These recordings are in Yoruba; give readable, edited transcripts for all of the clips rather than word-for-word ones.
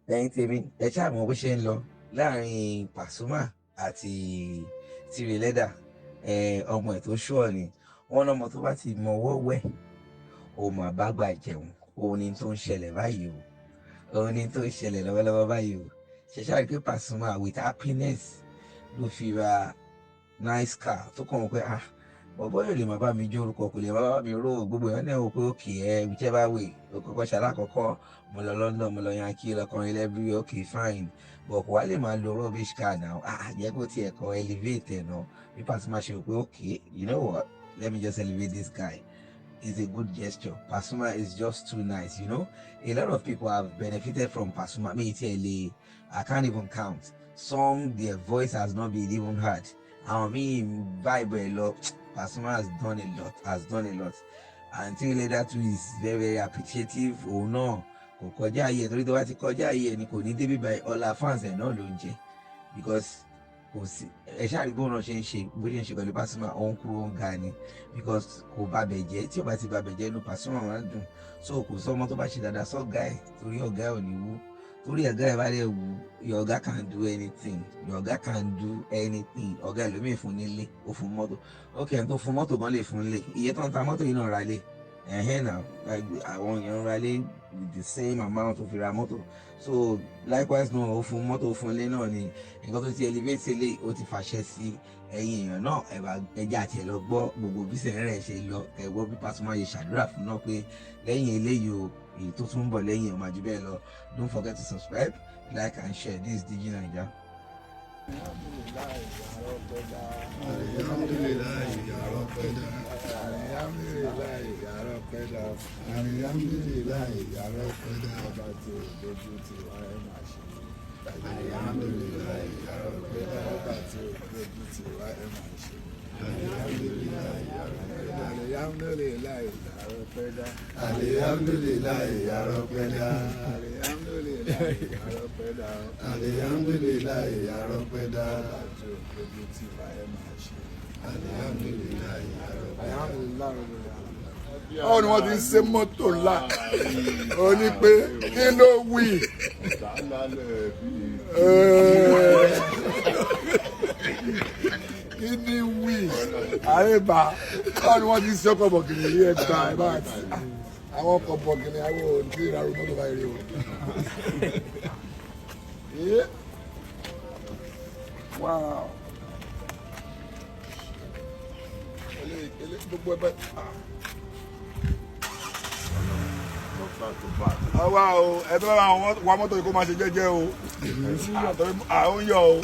Ẹ̀yin tèmi, ẹ ṣáà mọ̀ bó ṣe ń lọ láàrin Pasuma àti Tiri Leather. Ọmọ ẹ̀ tó ṣùọ̀ ni wọ́n lọ́mọ tó bá ti mọwọ́ wẹ̀, ó mà bá gbà jẹun. Òun ni tó ń ṣẹlẹ̀ báyìí o, òun ni tó ń ṣẹlẹ̀ lọ́wọ́lọ́wọ́ báyìí o. Ṣe ṣáà rí pé Pasuma with happiness ló fi ra nice car tó kàn wọ́n pé, "Ah, bọ̀bọ́ yóò lè má bá mi jó orúkọ, kò lè má bá mi ró." Gbogbo èèyàn náà wò pé okay, ẹ whichever way, ó kọ́kọ́ ṣe alákọ̀ọ́kọ́, mo lọ London, mo lọ Yankee, lọkùnrin lẹ́bí, okay, fine, but kò wá lè máa lo rubbish car now. Ah, jẹ́ kó tiẹ̀ kọ́ elevate ẹ̀ náà. Bí Pasuma ṣe rò pé, "Okay, you know what, let me just elevate this guy," is a good gesture. Pasuma is just too nice. A lot of people have benefited from Pasuma. Me, tell, I can't even count. Some, their voice has not been even heard. Àwọn míì vibe ẹ lọ. Pasuma has done a lot, has done a lot. And Tiri Leather too is very, very appreciative. Òun náà kò kọjá ayé ẹ̀, torí tó bá ti kọjá ayé ẹ̀ ni kò ní débi báyìí. Ọlá fans ẹ̀ náà ló ń jẹ, because kò sí, ẹ ṣáà rí bóun náà ṣe ń ṣe, bó ṣe ń ṣe pẹ̀lú Pasuma, òun kúrò ń ga ni, because kò bá bẹ̀ jẹ́. Tí ò bá ti bá bẹ̀ jẹ́, inú Pasuma máa ń dùn. So kò sọ ọmọ tó bá ṣe dáadáa sọ́gá ẹ̀, torí ọ̀gá ẹ̀ ò ní wú, torí ọ̀gá ẹ̀ bá dẹ̀ wú, your ọ̀gá can do anything, your ọ̀gá can do anything. Ọ̀gá ẹlòmíì fún nílé, ó fún mọ́tò. Ok, ẹni tó fún mọ́tò gan lè fún lé iye tó ń ta mọ́tò yìí náà ra lé ẹ̀hẹ́n náà. Àwọn èèyàn ra lé with the same amount tó fi ra mọ́tò. So likewise náà, ó fún mọ́tò, ó fún ilé náà ni. Nǹkan tó ti elevate lé, ó ti fàṣẹ sí. Ẹ̀yin èèyàn náà, ẹ bá ẹjẹ́ àti ẹ̀ lọ gbọ́ gbogbo bí sẹ̀rẹ̀ ṣe lọ. Ẹ gbọ́ bí Pasuma ṣe ṣàdúrà fún náà pé lẹ́yìn eléyìí o, èyí tó tún ń bọ̀ lẹ́yìn ọmọ àjù bẹ́ẹ̀ lọ. Don't forget to subscribe, like and share. This is DG Naija. Alhamdulillahi arọpẹdà. Alhamdulillahi arọpẹdà. Alhamdulillahi arọpẹdà. Ọba tí ò dojú ti wá, ẹ máa ṣe. Alhamdulillahi arọpẹdà. Ọba tí ò dojú ti wá, ẹ máa ṣe. Alhamdulillahi arọpẹdà. Alhamdulillahi arọpẹdà. Alhamdulillahi arọpẹdà. Alhamdulillahi arọpẹdà. Alhamdulillahi arọpẹdà. Ọba tí ò dojú ti wá, ẹ máa ṣe. Alhamdulillahi arọpẹdà. Báwo ni wọ́n ti ń ṣe mọ́tò ńlá? Ó ní pé kí ló wí? Sálálẹ̀ bíi Kí ni wí? Àrèbá, báwo ni wọ́n ti ń ṣe ọkọ̀ bọ̀gìnì yìí? Ẹ̀ gbà ẹ̀ bá àwọn ọkọ̀ bọ̀gìnì, àwọn ò ní ìrarú mọ́tò báyìí rí o. Wow. Gbogbo ẹgbẹ́. Àwa o, ẹ tó bá wa mọ́tò yìí, kó máa ṣe jẹ́jẹ́ o, torí à ń yọ o.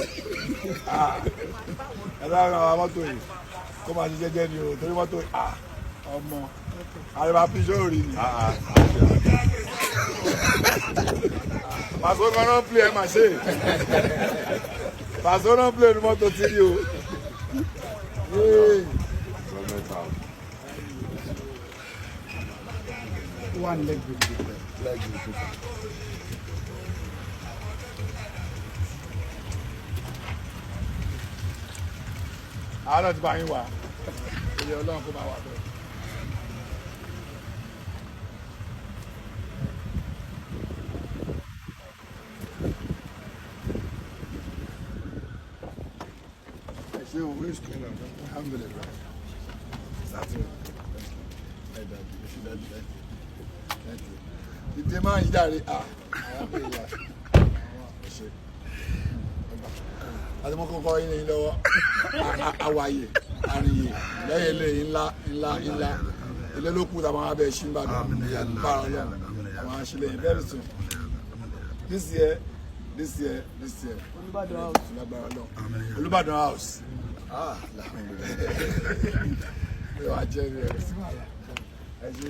Ẹ bá wa mọ́tò yìí, kó máa ṣe jẹ́jẹ́ ni o, torí mọ́tò yìí, ọmọ àrèbá píṣọ́ rí ni. Pàṣẹ kan náà play, ẹ máa ṣe pàṣẹ náà play ní mọ́tò tí rí o. Yéé. One leg with the Leg with the àwọn náà ti bá yín wá, ilé Ọlọ́run kó máa wà bẹ́ẹ̀. Ẹ ṣé o, alhamdulillahi. Ìdè máa ń yíjáde, alhamdulillahi. Ẹ ṣé àti mọ́ kọ́kọ́ yín lẹ́yìn lọ́wọ́ àwàyè àrìnyè lẹ́yìn eléyìí ńlá ńlá ńlá ilé ló kù táwọn abẹ́ ṣí ń bàdàn bára Ọlọ́run àwọn àṣìlẹyìn very soon, this year, this year, this year. Olúbàdàn house. Lágbára Ọlọ́run, Olúbàdàn house. Ah, alhamdulillahi. Ẹ wá jẹ́ ẹ sí wàhálà, ẹ ṣe.